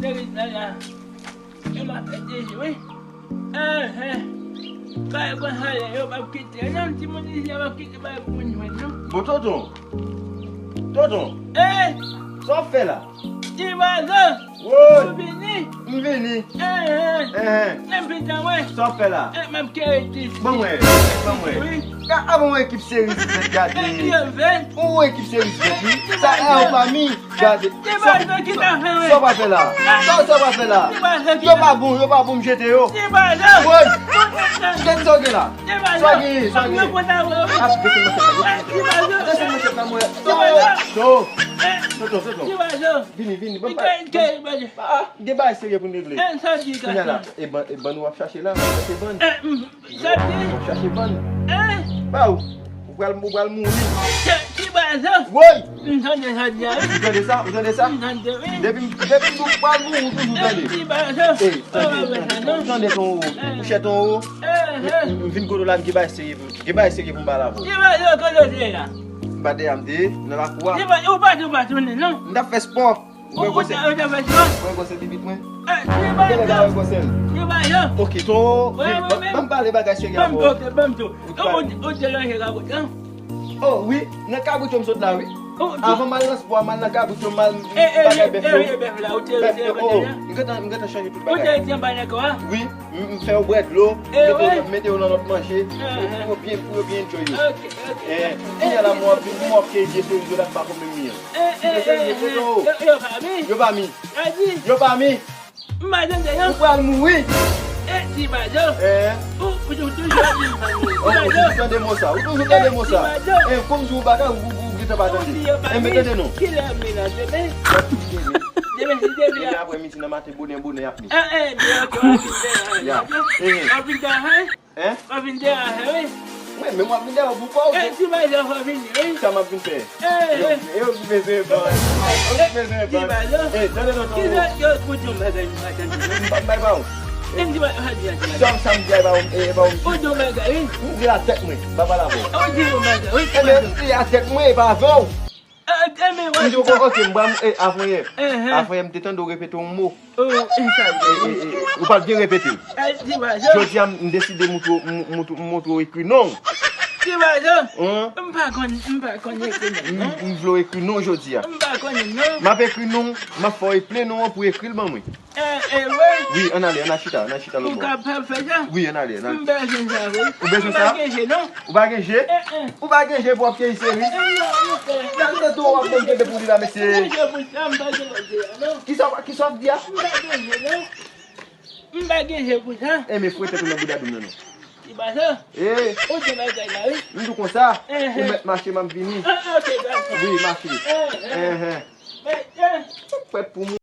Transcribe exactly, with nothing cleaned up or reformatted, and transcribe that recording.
Seri sa la. Yo m ap fè deje, wi. Enhen. Bagay konsa yo p ap kite. Non, timoun isi a p ap kite bagay pou moun jwenn, non. Bon, tonton. Tonton. Eh! Sa w ap fè la? Ti Bazo. Woy! Ou vini? M vini. Enhen. Enhen. Lè m fin tan mwen. Sa w ap fè la? Eh, m ap kere ti. Ban mwen. Ban mwen. Wi. Ka, avan yon ekip seri vèt gade. Yon ekip seri vèt, wi. Sa a yon fami. Gade. Sa w ap fè la? Sa w ap fè la? Yo pa bon, yo pa bon, m jete yo. Woy! Gade sa w gen la. Sa w gen, sa w gen. Ap desann manchèt la. Desann manchèt la, mwen. Cho. Cho. Tonton, tonton. Vini, vini. Ban m pa. Ah, gen bagay serye pou n regle. Kounye a la, e bann, e bann w ap chache la, w ap chache bann. W ap chache bann. Ba w, ou pral, ou pral mouri. Ti Bazo. Woy! M tande sa di a, wi. Ou tande sa? Ou tande sa? M tande, wi. Depi, depi nou pral mouri, ou toujou tande. Ti Bazo. Ey, tande, tande, tande ton wo. Ou chè ton wo. M, m, m vin kote w la, m gen bagay serye pou, gen bagay serye pou m pale avè w. Ti Bazo, kote w te ye la? M pa dèyè, m te ye nan lakou a. Ti Bazo, ou pa, ou pa tounen, non? M t ap fè spò. Ou wè gwosè? Ou te fè sa? Ou wè gwosè pipit mwen? Genlè pa wè gwosè l. Ti Bazo. Ok, to, ban m pale bagay serye avè w. Ban m tou, ban m tou. Ou te lonje kabrit lan? Oh, wi, nan kabrit yo m sot la, wi. Avan m al nan spò a, m al nan kabrit yo, m al bagay bèf yo. Bèf, oh, m gentan, m gentan chanje tout bagay. Wi, m, m fè yo bwè dlo, mete yo, mete yo nan lòt manje, pou, pou yo byen, pou yo byen enjoy yo. Eh, kounye a la, mwen ap vin, mwen ap keyi vye seri yo la k pa konn menm li an. Vye seri yo, yo pa mi. Yo pa mi. Yo pa mi. M pa tande, non. Ou pral mouri. Eh, Ti Bazo. Eh. Ou, ou, ou toujou ap di m pa mi. Oh, ou toujou tande mo sa. Ou toujou tande mo sa. Eh, Ti Bazo. Eh, kòm si ou pa ka, ou, ou, ou gentan pa tande. Eh, men tande non. Kilè m vin la, demen? Demen, si demen. Demen aprè midi, nan maten, bonè, bonè, y ap mi. Eh, eh, byen, ok, w ap vin dèyè. Ya. Eh. W ap vin dèyè, eh? Hein? W ap vin dèyè, eh, wi. Mwen menm w ap vin dèyè w pou kò w. Eh, Ti Bazo, w ap vin, wi. Sa m ap vin fè? Eh, eh. Yo, yo bezwen ban. Yo bezwen ban. Ti Bazo. Eh, tande non, tande. Ki sa yo pou di yon bagay m pa tande, non? M p ap bay ba w. Menm Ti Bazo, sa di a, Ti Bazo. Sa, sa m di a, e pa w, e pa w. Ou di yon bagay, wi. M di a tèt mwen, m pa pale avè w. Ou di yon bagay, wi. Enben, m di a tèt mwen, e pa avè w. Ah, eh, men, m di w, ok, m pral, eh, avanyè. Avanyè, m te tande w repete yon mo. Oh, e sa l ye. Eh, eh, eh, ou pral byen repete l. Eh, Ti Bazo. Jodi a, m, m deside moutre w, m, m, m montre w ekri non w. Ti Bazo. Hein? M pa konn, m pa konn ekri non, non. M, m vle w ekri non jodi a. M pa konnen non. M ap ekri non w, m ap fè w eple non an pou w ekri l ban mwen. Eh, eh, wi. Wi, ann ale, ann al chita, ann al chita lòtbò. Ou kapab fè sa? Wi, ann ale, ann ale. M bezwen sa, wi. Ou bezwen sa? M pa gen je, non. Ou pa gen je? Eh, eh. Ou pa gen je pou w ap keyi seri? Eh, non, non, non. Gade tanto w ap menm kenbe pou li la, mesye. M gen je pou sa, m pa gen lòt je a, non. Kisa, kisa w ap di a? M pa gen je, non. M pa gen je pou sa. Eh, men fwete tou nan bouda doum nan, non. Ti Bazo. Eh. Ou di bagay la, wi. M di w konsa. Eh, eh. Ou mèt mache, m ap vini. Ah, ah, ok, dakò. Wi, mache. Eh, eh. Eh, eh. Prèt pou mwen.